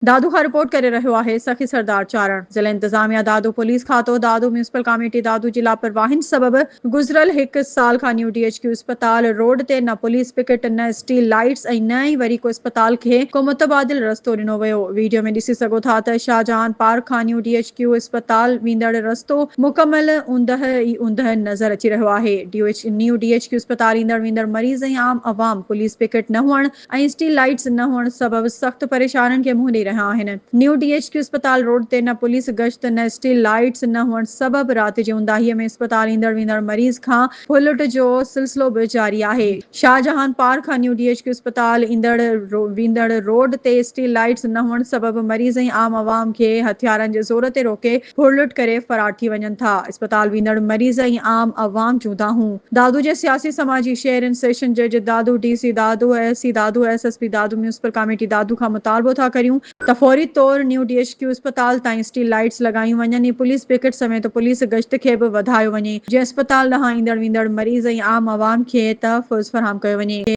دادو کان رپورٽ ڪري رهيو آهي سخي سردار چارڻ. ضلعي انتظاميا دادو پوليس کاتو دادو ميونسپل ڪاميٽي دادو جي لاپرواهين سبب گذريل هڪ سال کان نيو ڊي ايڇ ڪيو اسپتال روڊ تي نه پوليس پڪٽ نه اسٽيل لائيٽس ۽ نه ئي وري ڪو اسپتال کي ڪو متبادل رستو ڏنو ويو ويڊيو ۾ ڏسي سگهو ٿا ته شاهجهان پارڪ کان نيو ڊي ايڇ ڪيو اسپتال ويندڙ رستو مڪمل اوندهه ئي اوندهه نظر اچي رهيو آهي نيو ڊي ايڇ ڪيو اسپتال ايندڙ ويندڙ مريض ۽ عام عوام پوليس پڪٽ نه هئڻ ۽ اسٽيل لائيٽس نه هئڻ سبب سخت پريشانين کي منهن ڏئي رهيا آهن. نيو ڊي ايڇ ڪيو اسپتال روڊ تي نه پوليس گشت نه اسٽيل لائيٽس نه هئڻ سبب رات جي اونداهي ۾ اسپتال ايندڙ ويندڙ مريض کان ڦرلٽ جو سلسلو به جاري آهي. شاهجهان پارڪ کان نيو ڊي ايڇ ڪيو اسپتال ايندڙ ويندڙ روڊ تي اسٽيل لائيٽس نه هئڻ سبب مريض ۽ عام عوام کي هٿيارن جي زور تي روڪي ڦرلٽ ڪري فرار ٿي وڃن ٿا. اسپتال ويندڙ مريض ۽ عام عوام جون دانهون. دادو جي سياسي سماجي شهرين سيشن جج Dadu, D C Dadu, S C Dadu, S S P Dadu, municipal committee Dadu کان مطالبو ٿا ڪريون ته فوري طور نيو ڊي ايڇ ڪيو اسپتال تائين اسٽيل لائيٽس لڳايون وڃن ۽ پوليس پڪٽ سميت پوليس گشت کي به وڌايو وڃي جيئن اسپتال ڏانهن ايندڙ ويندڙ مريض ۽ عام عوام کي تحفظ فراهم ڪيو وڃي.